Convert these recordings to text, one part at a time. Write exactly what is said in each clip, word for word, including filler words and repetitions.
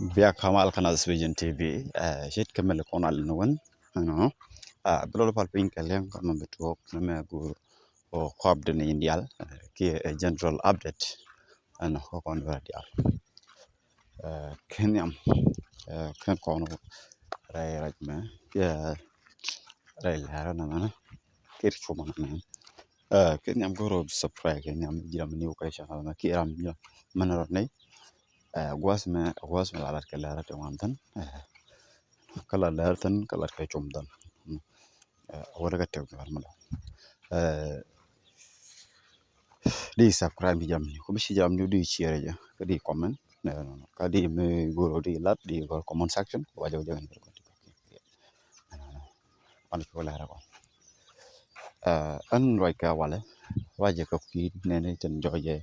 Bia kamal kana Vision T V, eh, shit kemel kona lin wen, you know. Ah, bilo pal pin kaliang kama betuok na me gu o kop de ni indial, eh, ki, eh, general update. Ano ko kon vera dial. Eh, kenyam, eh, ken kono rai rai me, eh, rai lera na na, kir chuma na na. Eh, kenyam goro subscribe, kenyam jiram ni ukai channel na kiram jiram mana ro nei. Eh, guas me, guas me lalat ke lera te wan tan. Eh, kala lera tan, kala ke chum tan. Eh, wala ka te wan mala. Eh, di subscribe mi jam ni, ko bi si jam ni di share ja, ka di comment. No, no, no. Ka di me goro di lat, di goro comment section, waja waja ni. Wan ko lera ko. Eh, an ruac kɛ walɛ, ruac jɛ kɛ kui̱ nɛni tin jɔɔcɛ.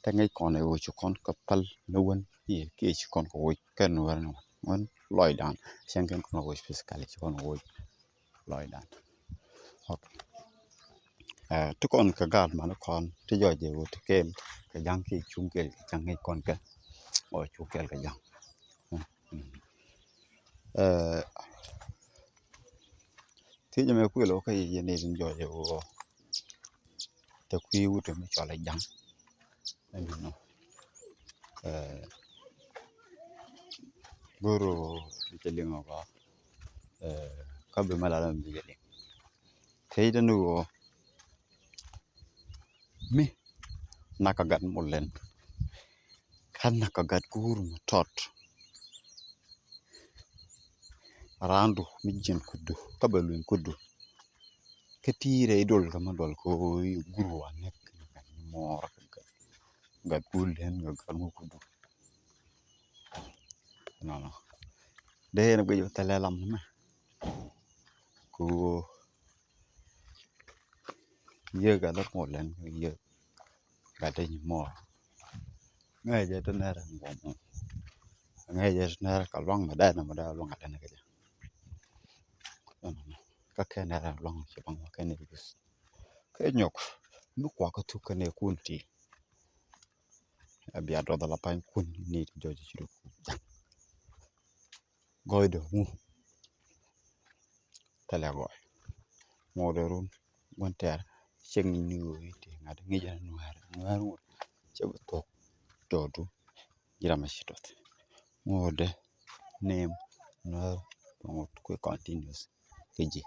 Te ŋäc kɔn ɛ ɣöö ci kɔn kɛ päl ni wen, i̱ kiɛ ci kɔn kɛ woc kɛn wär ni wen. Wen lɔcdan, cɛn kɛn kɔn kɛ woc physically, ci kɔn kɛ woc lɔcdan. Ok. Eh, ti kɔn kɛ gaat mani kɔn, ti jɔɔcɛ ɣöö ti kɛɛl kɛ ja̱ŋ kiɛ cuŋ kɛɛl kɛ ja̱ŋ ŋäc kɔn kɛ, ɔ cuŋ kɛɛl kɛ ja̱ŋ. Eh, thiec ɛmɛ kuël ɣä kä yɛ yɛn ɛ tin jɔɔcɛ ɣöö te kui̱ wut mi cɔal ɛ ja̱ŋ. Ɛn nɔ. Eh, goro bi cɛ liŋ ɔ gɔaa. Eh, ka bi mɛ la la mi bi cɛ liŋ. Thiec däni ɣöö mi nak kɛ gat mɔ lɛn. Kä nak kɛ gat kuur mi tɔt. Raandu mi jiɛn kudu kä bɛ luny kudu. Kä ti rɛy dol kä ma dol ko gur wa nek gat mɔɔr kä gat, gat kuur lɛn kä gat mɔ kudu. Nɔnɔ. Dee ni guic wä thɛlɛ lam ni mɛ. Ku Yek a lät mɔ lɛn yek gat dee nyi mɔ. Ŋäcɛ ti nɛr ɛn guɔm mɔ. Ŋäcɛ ti nɛr ka luaŋ mɛ dee nɛ mɛ dee luaŋ a lɛn kɛ jɛ. Kä kɛ nɛr ɛn luaŋ ci luaŋ mɛ kɛ nɛr guth. Kɛ nyɔk mi kua kä thuk kɛ nɛ kun ti. A bia duɔth a la pany kun ni ti jɔc ci duk jaŋ. Gɔcdɛ ŋu. Thilɛ gɔɔy. Ŋuɔtdɛ run gua̱n tɛ̈r. Cieŋ ni ɣöö i̱ ti ŋa̱t ŋi̱c ɛn nuäär nuäär ŋut. Cɛ bi thuɔ̱k tɔɔtu. Ji̱ ram a ci tɔth ŋuɔtdɛ name nuäär ŋut kui̱ continuous. Kɛ ji̱